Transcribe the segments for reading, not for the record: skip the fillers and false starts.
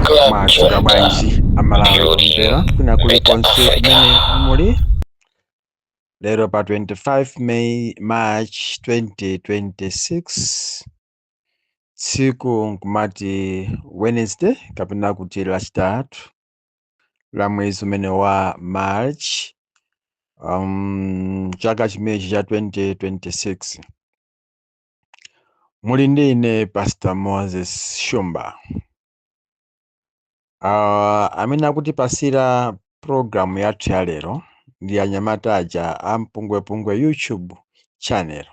Club Mwadzuka Junta, bwanji Amalawi building omvera kwina better kulikonse Africa. kumene muli lero pa 25 May March 2026, tsiku nkumati Wednesday kapena kuti Lachitatu la mwezi umene wa March, chaka chimenechi cha 2026. Muli ndi ine Pastor Moses Shumba. Amene akutipasira program yathu ya lero ndi anyamata aja a Mpungwepungwe YouTube channel,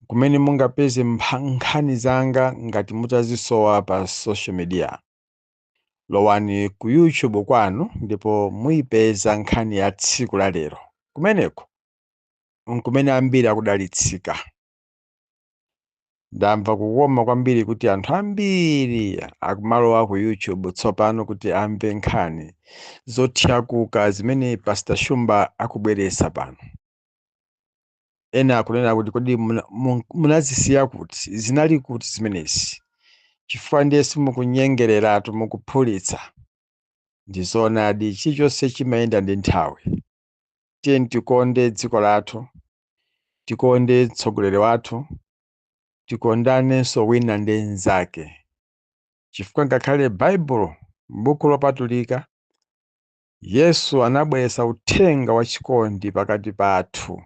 kumene mungapeze nkhani zanga ngati mutazisowa pa social media. Lowani ku YouTube kwanu ndipo muyipeza nkhani ya tsiku la lero. Kumeneko nkumene ambiri akudalitsika. Ndamva kukoma kwambiri kuti anthu ambiri akumalowa ku YouTube tsopano kuti amve nkhani zothyakuka zimene Pastor Shumba akubweretsa pano. Ena akunena kuti kodi munazisiya kuti, zinali kuti zimenezi? Chifukwa ndiye simukunyengereratu, mukuphulitsa. Ndi zoonadi, chilichonse chimayenda ndi nthawi. Tiye tikonde dziko lathu, tikonde mtsogoleri wathu, tikondanenso wina ndi mnzake, chifukwa ngakhale Baibulo, buku lopatulika, Yesu anabweretsa uthenga wa chikondi pakati pathu,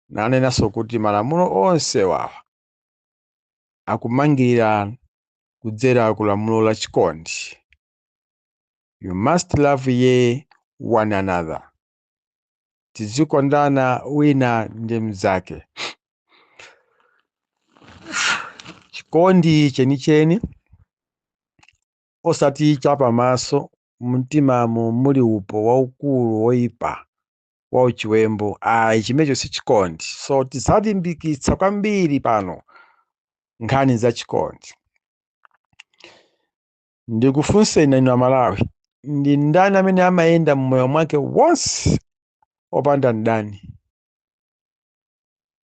nanenanso kuti malamulo onse wawa akumangirira kudzera ku lamulo la chikondi. You must love ye one another. Tizikondana wina ndi mnzake. Chikondi chenicheni, osati chapamaso, mumtimamo muli upo waukulu woipa wa uchiwembu, ayi, chimenecho si chikondi. So tisalimbikitsa kwambiri pano nkhani za chikondi. Ndikufunseni inu Amalawi, ndi ndani amene amayenda mmoyo mwake wonse opanda mdani?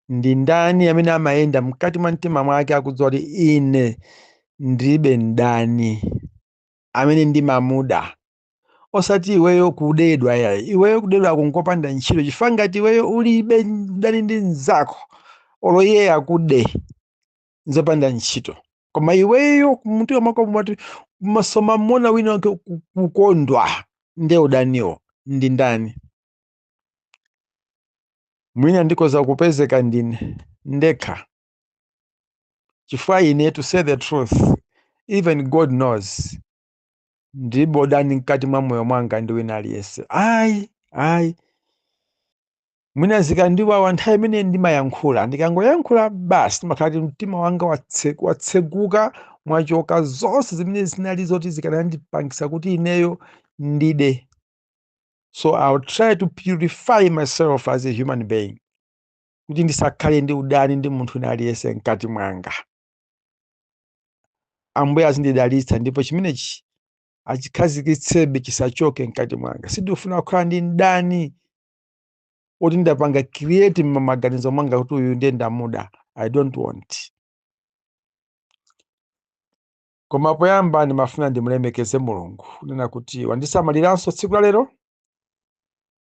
Ndi ndani amene amayenda mkati mwa mtima mwake akudziwa kuti ine ndilibe mdani amene ndimamuda? Osati iweyo kudedwa, yayi, iweyo kudedwa kunkopanda ntchito, chifukwa ngati iweyo ulibe mdani ndi mnzako, olo iye akude, nzopanda ntchito. Koma iweyo mumtima mwako mumati masoma mmona wina wake kukondwa, ndiye udaniwo ndi ndani? Mwina ndikoza kupezeka ndine ndekha, chifukwa ine, to say the truth, even God knows, ndilibe udani mkati mwa moyo mwanga ndi wina aliyense, ayi, ayi. Mwina zikandiwawa nthawi imene ndimayankhula, ndikangoyankhula basi, ndimakhala kuti mtima wanga watseguka, mwachoka zonse zimene zinali zoti zikanandipangisa kuti ineyo ndide. So I'll try to purify myself as a human being kuti ndisakhale ndi udani ndi munthu wina aliyense mkati mwanga. Ambuye azindidalitsa ndipo chimenechi achikhazikitsebe, chisachoke mkati mwanga. Sindikufuna kukhala ndi mdani oti ndapanga create m'maganizo mwanga kuti uyu ndiye ndamuda. I don't want. Koma poyamba ndimafuna ndimulemekeze Mulungu, kunena kuti wandisamaliranso tsiku la lero,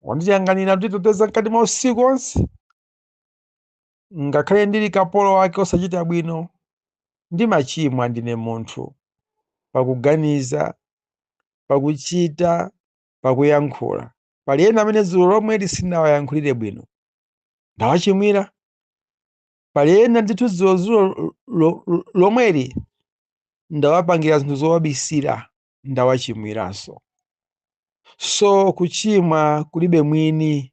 wandiyang'anira, nditeteza mkati mwa usiku wonse, ngakhale ndili kapolo wake osachita bwino, ndimachimwa, ndine munthu, pakuganiza, pakuchita, pakuyankhula. Pali ena amene dzulo lomwe lisinawayankhulire bwino, ndawachimwira. Pali ena ndithu dzulo lomweli ndawapangira zinthu zowabisira, ndawachimwiranso. So kuchimwa kulibe mwini,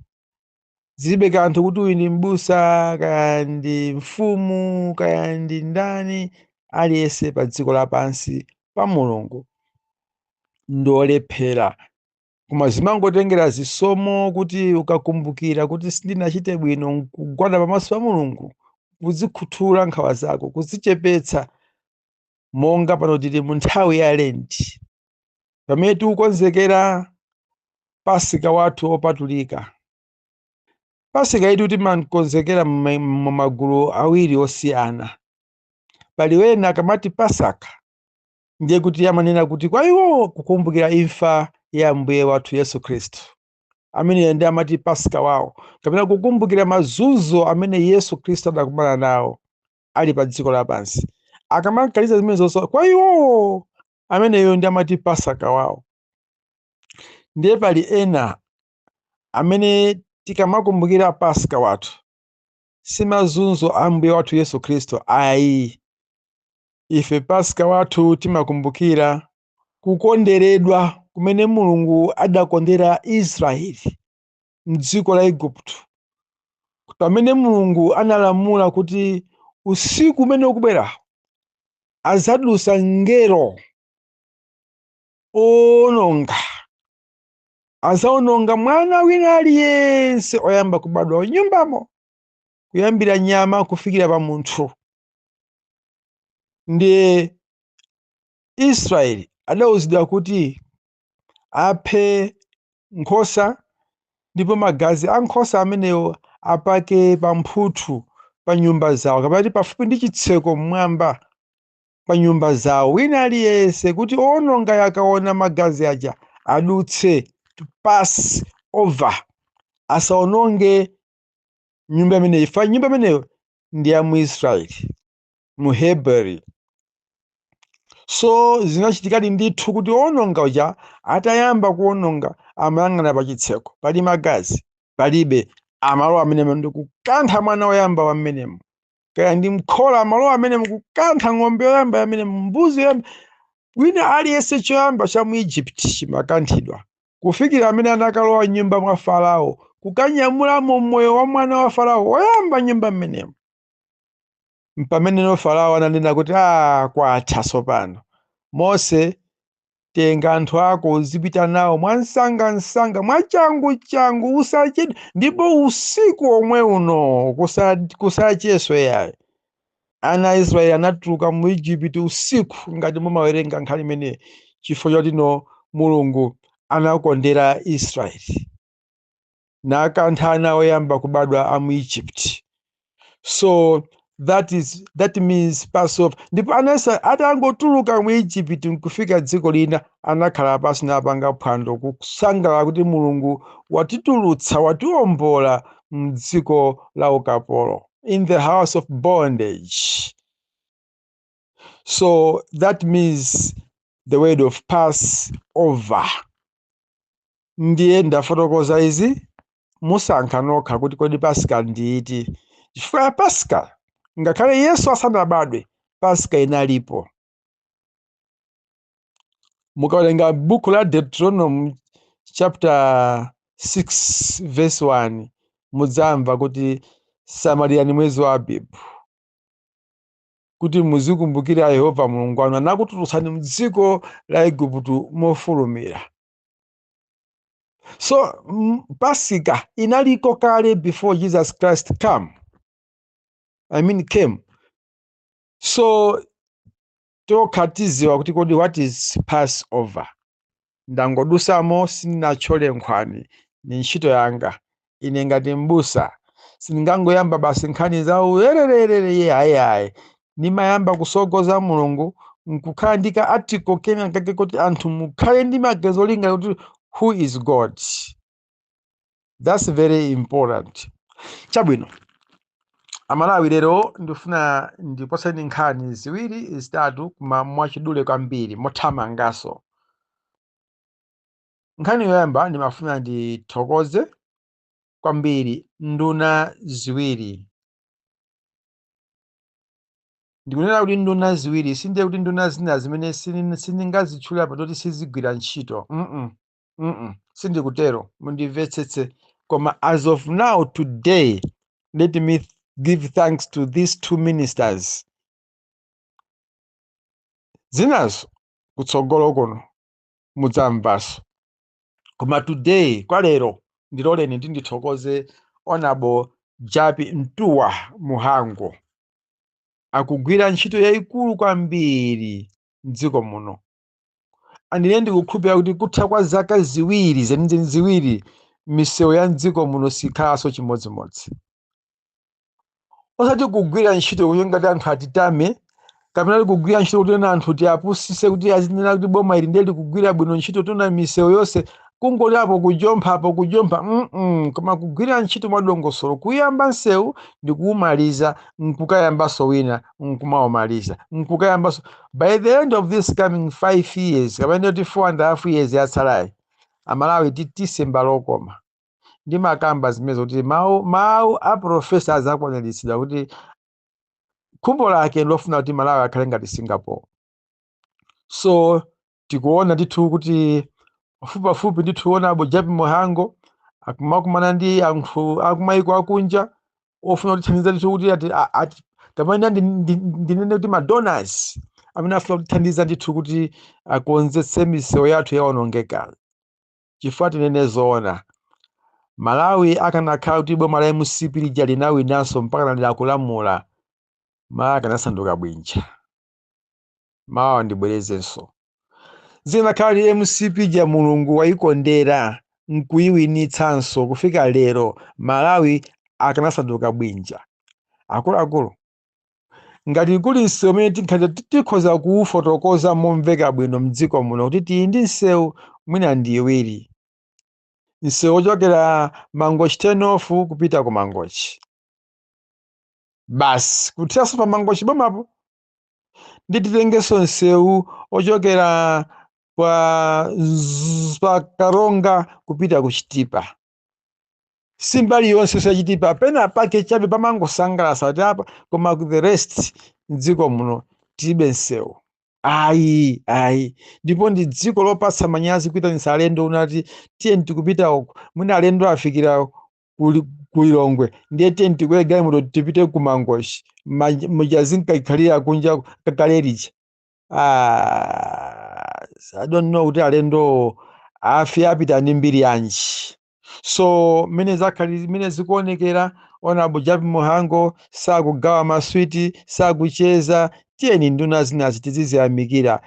zilibe kanthu kuti uyu ndi mbusa, kaya ndi mfumu, kaya ndi ndani. Aliyense pa dziko lapansi pa Mulungu ndolephera, koma zimangotengera zisomo kuti ukakumbukira kuti sindinachite bwino, nkugwada pamaso pa Mulungu, kuzikhuthula nkhawa zako, kuzichepetsa. Monga pano tili mu nthawi ya Lenti, pamene tikukonzekera Pasika wathu wopatulika. Pasika itu timakonzekera mu magulu awiri osiyana. Pali wena akamati Pasaka Ndiye kuti amanena kuti kwa iwo kukumbukira imfa ya Ambuye wathu Yesu Khristu, amene ndi amati Pasika wawo, kapena kukumbukira mazunzo amene Yesu Khristu adakumana nawo ali pa dziko lapansi. Akamakaliza zimene zonse, kwa iwowo ameneyo ndi amati Pasaka wawo. Ndiye pali ena amene tikamakumbukira Pasika wathu, si mazunzo a Ambuye wathu Yesu Khristu ayi. Ife Pasika wathu timakumbukira kukonderedwa kumene Mulungu adakondera Israeli mdziko la Igupto, pamene Mulungu analamula kuti usiku umene ukubwera azadusa mngelo owononga, azaononga mwana wina aliyense oyamba kubadwa nyumbamo, kuyambira nyama kufikira pa munthu. Ndiye Israeli adawuzidwa kuti aphe nkhosa, ndipo magazi a nkhosa amenewo apake pamphuthu pa nyumba zawo, kapena pafupi ndi chitseko mmwamba pa nyumba zawo, wina aliyense, kuti owononga akaona magazi aja adutse, to pass over, asaononge nyumba imeneyi. Fa nyumba imeneyo ndi ya Muisraeli, Muheberi. So zinachitikadi ndithu kuti owononga uja atayamba kuwononga, amayang'ana pa chitseko, pali magazi? Palibe. Amalo amene ndikukantha mwana woyamba wa mmenemo, kaya ndi mkhola, malo amene mukukantha ng'ombe yoyamba amene, mbuzi yoyamba, wina aliyense choyamba cha mu Egypt chimakanthidwa, kufikira amene anakalowa nyumba mwa Farao kukanyamulamo moyo wa mwana wa Farao woyamba nyumba mmenemo. Mpameneno Farao ananena kuti, "Ah, kwatha tsopano. Mose, tenga anthu ako uzipita nawo mwansangansanga, mwachangu-changu, usachedwe, ndipo usiku omwe uno, kusacheswe yayi." Ana a Israeli anatuluka mu Igupto usiku, ngati mumawerenga nkhani imeneyi, chifukwa chotino Mulungu anakondera Israeli nakantha ana oyamba kubadwa a mu Egypt. So that means Passover. Ndipo ana Israeli atangotuluka mu Egypt nkufika dziko lina, anakhala pasi napanga phwando kusangalala kuti Mulungu watitulutsa, watiwombola mdziko la ukapolo, in the house of bondage. So that means the word of pass over. Ndiye ndafotokoza izi, musankha nokha kuti kodi Pasika ndiiti, chifukwa ya Pasika ngakhale Yesu asanabadwe, Pasika inalipo. Mukawerenga buku la Deuteronomy chapter 6 verse 1, mudzamva kuti samalirani mwezi wa Abibu kuti muzikumbukira Yehova Mulungu wanu anakutulutsani mdziko la Igupto mofulumira. So Pasika inaliko kale before Jesus Christ come, I mean came. So tokha tiziwa kuti kodi what is Passover. Ndangodusamo, sindinatchole nkhwani, ni ntchito yanga ine ngati mbusa. Sindingangoyamba basi nkhani za uwererere, ayi ayi. Nimayamba kusogoza Mulungu nkukhala ndi ka article kena kake kuti anthu mukhale ndi maganizo olinga kuti who is God. That's very important. Chabwino, Amalawi, lero ndifuna ndiposeni nkhani ziwiri zitatu, koma mwachidule kwambiri, mothamangaso. Nkhani yoyamba, ndimafuna ndithokoze kwambiri nduna ziwiri. Ndikunena kuti nduna ziwiri, sindiye kuti nduna zina zimene sindingazitchula patoti sizigwira ntchito. Sindikutero, mundimvetsetse. Koma as of now, today, let me give thanks to these two ministers. Zinazo kutsogolo kuno mudzamvaso, koma today, kwa lero, ndiloleni ndi ndithokoze Honorable Jappie Mtuwa Mhango. Akugwira ntchito yayikulu kwambiri mdziko muno. Andine ndikukhulupirira kuti kutha kwa zaka 2 zenizeni 2, misewu ya mdziko muno sikhalanso chimodzimodzi. Osati kugwira ntchito kuti ngati anthu atitame. Kapena likugwira ntchito kuti ena anthu tiapusise kuti azinena kuti boma ili ndiye likugwira bwino ntchito, tuna misewu yonse kungoti apo kujompha, apo kujompha, Koma kugwira ntchito mwadongosolo, kuyamba msewu ndi kuwumaliza, nkukayambanso wina, nkumawumaliza, nkukayambanso. By the end of this coming 5 years, kapena kuti 4.5 years yatsalayi, Amalawi tisemba lokoma. Ndimakamba zimenezo kuti mawu a professor azakwaniritsidwa, kuti khumbo lake lofuna kuti Malawi akhale ngati Singapore. So tikuona ndithu kuti pafupipafupi ndithu honourable Jappie Mhango akumakumana ndi anthu akumayiko akunja ofuna kutithandiza ndithu kuti ati, ati kapena ndinene kuti ma donors amene afuna kutithandiza ndithu kuti akonzetse misewu yathu yawonongeka. Chifukwa tinene zoona, Malawi akanakhala kuti boma la MCP lija linawinanso mpaka lilakulamula, Malawi akanasanduka bwinja. Mawa ndibwerezenso, zinakhala li MCP ja Mulungu wayikondera nkuyiwinitsanso kufika lero, Malawi akanasanduka bwinja. Akuluakulu, ngati kuli msewu umene tinkhati tikhoza kuwufotokoza momveka bwino mdziko muno kuti tili ndi msewu, mwina ndi iwiri: msewu wochokera Mangochi turn-off kupita ku Mangochi, basi kuthiranso pa Mangochi bomapo, ndi titengenso msewu ochokera pa Karonga kupita ku Chitipa. Si mbali yonse ya Chitipa, pena pake chabe pamangosangalatsa kuti apa, koma the rest mdziko muno tilibe msewu, ayi ayi. Ndipo ndi dziko lopatsa manyazi kuyitanitsa alendo, unati tiye tikupita uko, mwina alendo afikira ku Lilongwe, ndiye tiye tikwere galimoto tipite ku Mangochi, muja zinkakhalira kunja kakale lija. Ah, I don't know kuti alendo afi apita ndi mbiri yanji. So mmene zakhali, mmene zikuonekera, honourable Jappie Mhango sakugawa maswiti, sakucheza. Tiyeni nduna zinazi tiziziyamikira,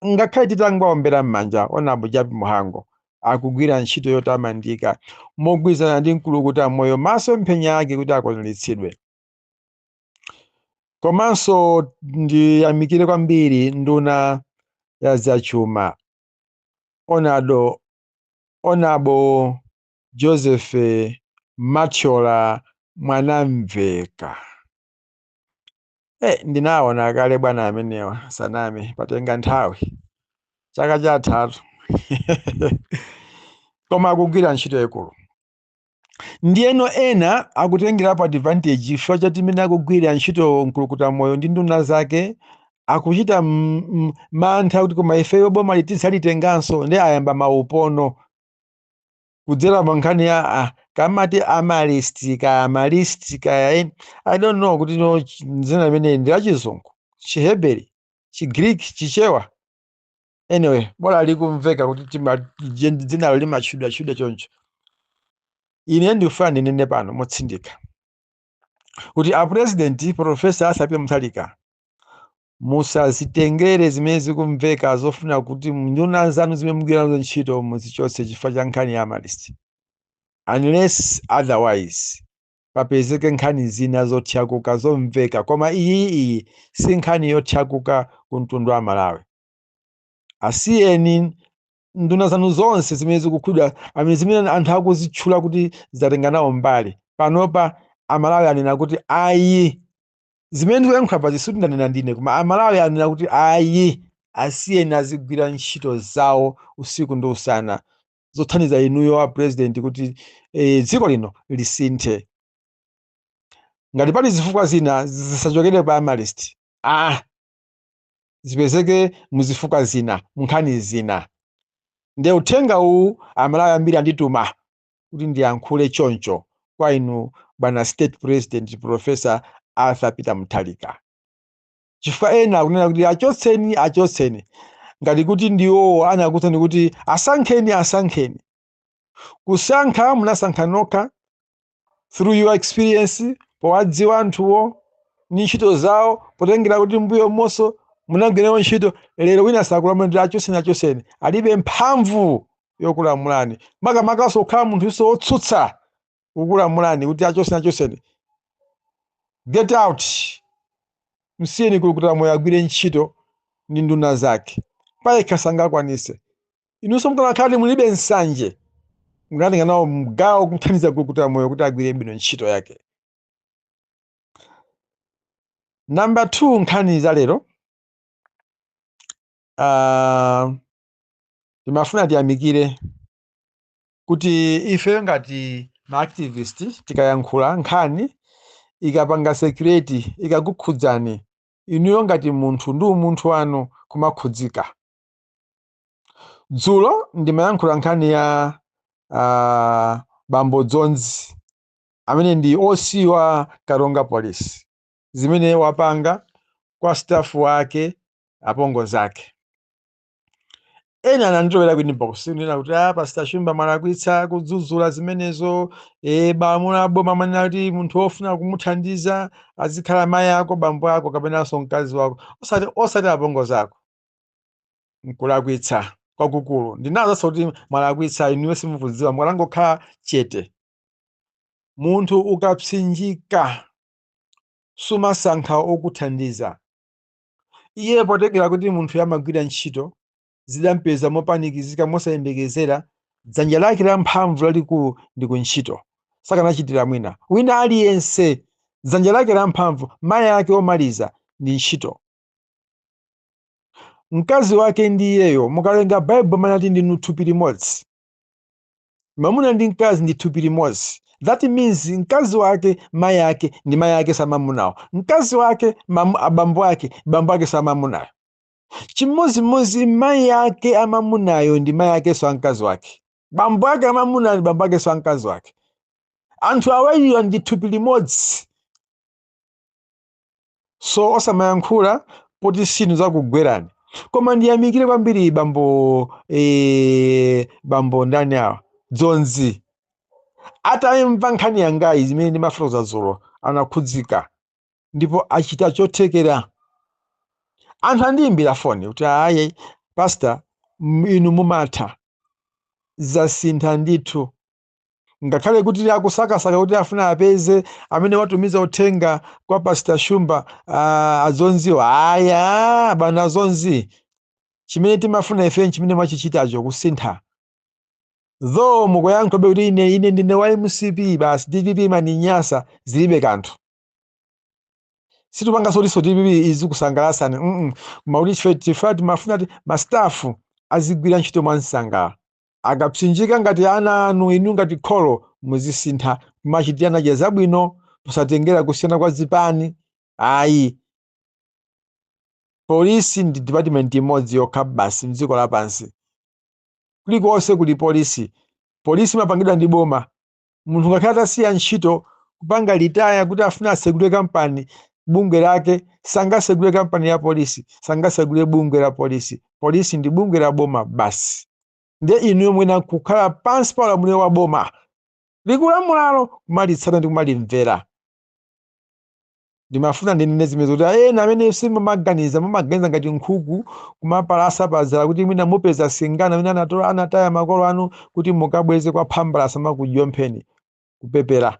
ngakhale titangowaombera m'manja. Honourable Jappie Mhango akugwira ntchito yotamandika mogwirizana ndi Mkulukuta Moyo, masomphenya ake kuti akwaniritsidwe. Komanso ndiyamikire kwambiri nduna ya zachuma, honourable Joseph Mathyola Mwanamveka. Ndinaona kale bwana amenewa, saname, patenga nthawi, chaka chatatu, koma akugwira ntchito yaikulu. Ndiyeno ena akutengerapo advantage chifukwa chati imene akugwira ntchito Mkulukuta Moyo ndi nduna zake, akuchita mantha kuti koma ifeyo boma litisalitenganso, ndi ayamba maupono kudzera pa nkhani ya kamati amalist ka amalist ka I don't know kuti no dzina limene ndi lachizungu, Chiheberi, Chigreek, Chichewa. Anyway, bola likumveka kuti dzinalo limatchudwa choncho. Ine ndikufuna ndinene pano motsindika kuti a President Professor Arthur Peter Mutharika, musazitengere zimene zikumveka zofuna kuti nduna zanu zimene mugwira nazo ntchito muzichotse chifukwa cha nkhani ya amalist, unless otherwise papezeke nkhani zina zothyakuka zomveka. Koma iyi si nkhani yothyakuka ku mtundu wa Malawi. Asiyeni nduna zanu zonse zimene zikukhudwa, amene zimene anthu akuzitchula kuti zatenga nawo mbali. Panopa Amalawi anena kuti ayi. Zimene ndikuyankhula pazi sikuti ndanena ndine, koma Amalawi anena kuti ayi, asiyeni azigwira ntchito zawo usiku ndi usana zothandiza inuyo wa President kuti dziko lino lisinthe. Ngati pali zifukwa zina, zisachokere pa amalist, zipezeke muzifukwa zina, munkhani zina. Ndiye uthenga uwu Amalawi ambiri andituma kuti ndiyankhule choncho kwa inu bwana State President Professor Arthur Peter Mutharika, chifukwa ena akunena kuti achotseni, achotseni, ngati kuti ndiwo anakutsani kuti asankheni, asankheni. Kusankha munasankha nokha through your experience, powadziwa anthuwo ndi ntchito zawo, potengera kuti mbuyo monso munagwirawo ntchito. Lero wina sakulamula ndi achotseni, achotseni, alibe mphamvu yokulamulani, makamakaso kukhala munthu wotsutsa kukulamulani kuti achotseni, achotseni. Get out! Msiyeni Kulukuta Moyo agwire ntchito ndi nduna zake, payekha sangakwanise. Inunso mukanakhala mulibe nsanje, munatenga nawo mgawo kumthandiza Kulukuta Moyo kuti agwire bwino ntchito yake. Namba 2, nkhani za lero, timafuna tiyamikire kuti ife ngati ma activist tikayankhula nkhani ikapanga security, ikakukhudzani inuyo ngati munthu ndi umunthu wanu kumakhudzika. Dzulo ndimayankhula nkhani ya bambo Dzonzi amene ndi OC wa Karonga Police, zimene wapanga kwa staff wake, apongozi ake. Ena ananditowera ku inbox kunena kuti, "Ah, Pastor Shumba, mwalakwitsa kudzudzula zimenezo. Malamulo aboma amanena kuti munthu wofuna kumuthandiza azikhala mayi ako, bambo ako kapenanso mkazi wako, osati apongozi ako." Nkulakwitsa kwakukulu. Ndinazanso kuti mwalakwitsa inuyo, simukudziwa, mwalangokhala chete. Munthu ukapsinjika sumasankha okuthandiza. Iye potengera kuti munthu amagwira ntchito, zidampeza mopanikizika, mosayembekezera, dzanja lake la mphamvu lalikulu ndi kuntchito, sakanachitira mwina. Wina aliyense dzanja lake la mphamvu, mayi ake omaliza, ndi ntchito. Mkazi wake ndi iyeyo, mukalenga Baibulo manati ndinu thupi limodzi. Mwamuna ndi mkazi ndi thupi limodzi. That means mkazi wake mayi ake ndi mayi ake samamunawo, mkazi wake abambo ake, bambo ake samamunayo. Chimodzimodzi mayi ake amamunayo ndi mayi akenso amkazi wake, bambo ake amamunayo ndi bambo akenso amkazi wake. Anthu awiriwa ndi thupi limodzi. So osamayankhula poti sinu zakugwerani. Koma ndiyamikire kwambiri bambo ndani awa, Dzonzi. Atamva nkhani yangayi zimene ndimafotokoza dzulo, anakhudzika ndipo achita chothekera. Anthu andiyimbira foni kuti, "Ayi pastor, inu mumatha, zasintha ndithu." Ngakhale kuti akusakasaka kuti afuna apeze amene watumiza uthenga kwa Pastor Shumba, azonziwa. Aya bana azonzi, chimene timafuna ife chimene mwachichitacho, kusintha. Though mukuyankhabe kuti ine ndine wa MCP basi, DPP maninyasa, zilibe kanthu. Situpanganso kuti DPP izikusangalasani, Koma kuti ife tifa timafuna kuti ma staff azigwira ntchito mwansangala. Akapsinjika ngati ana anu, inu ngati kholo muzisintha kumachitirana cha zabwino, posatengera kusiyana kwa zipani ayi. Polisi ndi department imodzi yokha basi mdziko lapansi. Kulikonse kuli polisi. Polisi imapangidwa ndi boma. Munthu ngakhale atasiya ntchito, kupanga retire, kuti afuna asegule kampani, bungwe lake, sangasegule kampani ya polisi, sangasegule bungwe la polisi. Polisi ndi bungwe la boma basi. Ndiye inuyo mwina kukhala pansi pa ulamuliro wa boma likulamulalo, kumalitsata ndi kumalimvera. Ndimafuna ndinene zimenezo kuti ena amene simumaganiza, mumaganiza ngati nkhuku, kumapalasa pazala kuti mwina mupeza singano amene anatola anataya makolo anu kuti mukabweze kwa phambalasa makudyompheni kupepera.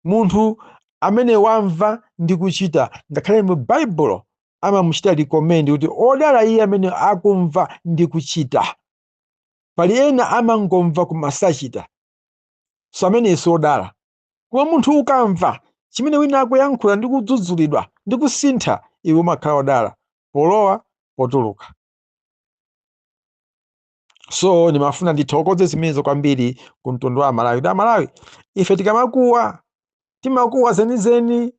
Munthu amene wamva ndi kuchita, ngakhale mu Baibulo amamuchita recommend kuti odala iye amene akumva ndi kuchita. Pali ena amangomva koma sachita, so amene si odala. Koma munthu ukamva chimene wina akuyankhula ndi kudzudzulidwa ndi kusintha, iwe umakhala odala polowa potuluka. So ndimafuna ndithokoze zimenezo kwambiri ku mtundu wa Amalawi, kuti Amalawi ife tikamakuwa timakuwa zenizeni,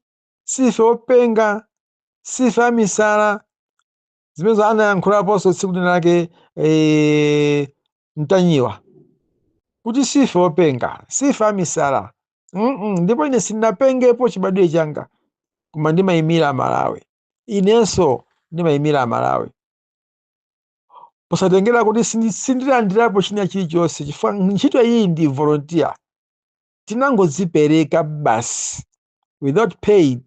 sife openga, sife amisala. Zimenezo anayankhulaponso tsiku lina lake Mtanyiwa kuti sife openga, sife amisala. Ndipo ine sindinapengepo chibadwire changa, koma ndimayimira Amalawi. Inenso ndimayimira Amalawi posatengera kuti sindilandirapo china chilichonse, chifukwa ntchito iyi ndi volunteer. Tinangodzipereka basi without paid,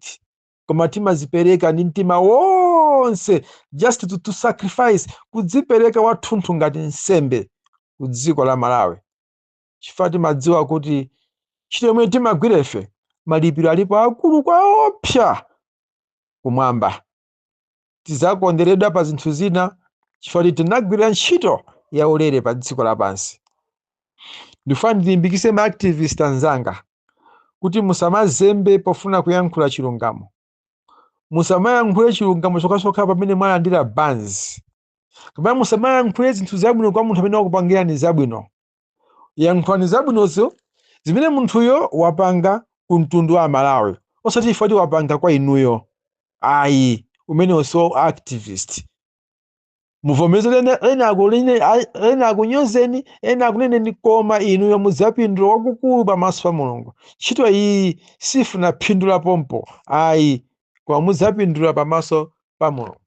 koma timazipereka ndi mtima wonse, just to sacrifice, kudzipereka wathunthu ngati nsembe ku dziko la Malawi, chifukwa timadziwa kuti ntchito yomwe timagwira ife malipiro alipo akulu kwaopsa. kumwamba. Tidzakondweredwa pa zinthu zina chifukwa kuti tinagwira ntchito yaulere pa dziko lapansi. Ndifuna ndilimbikitse ma activist anzanga kuti musamazembe pofuna kuyankhula chilungamo. Musamayankhule chilungamo chokhachokha pamene mwalandira banzi, kapena musamayankhule zinthu zabwino kwa munthu amene wakupangirani zabwino. Yankhulani zabwinozo zimene munthuyo wapanga ku mtundu wa Malawi, osati chifukwa kuti wapanga kwa inuyo, ayi. Umenewo si activist. Muvomereze ena akunyozeni, ena akuneneni, koma inuyo mudzapindula kwakukulu pamaso pa Mulungu. Ntchito iyi sifuna phindu la pompo, ayi, koma mudzapindula pamaso pa Mulungu.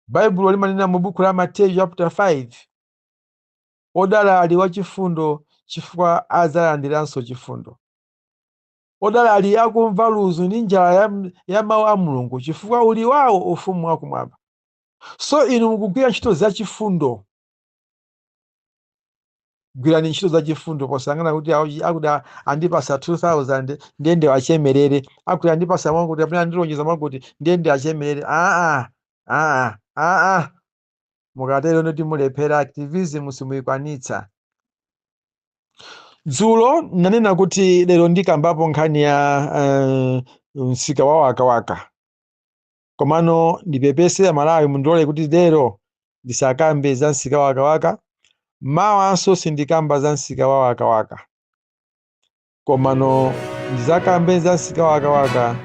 Baibulo limanena mu buku la Mateyu chapter 5, "Odala ali wachifundo, chifukwa adzalandiranso chifundo. Odala ali akumva ludzu ndi njala ya mawu a Mulungu, chifukwa uli wawo ufumu wakumwamba." So inu mukugwira ntchito zachifundo, gwirani ntchito zachifundo posangana kuti akuti andipasa 2000 ndiye ndiwachemerere, akuti andipasa mwakuti apena andilonjeza mwakuti ndiye ndiwachemerere. Aa, aa, aa, mukatero ndoti mulephera activism, simuyikwanitsa. Dzulo nanena kuti lero ndikambapo nkhani ya msika wa Wakawaka, komano ndipepese Amalawi, mundilole kuti lero ndisakambe za msika wa Wakawaka. Mawanso sindikamba za msika wa Wakawaka, komano ndizakambe za msika wa Wakawaka.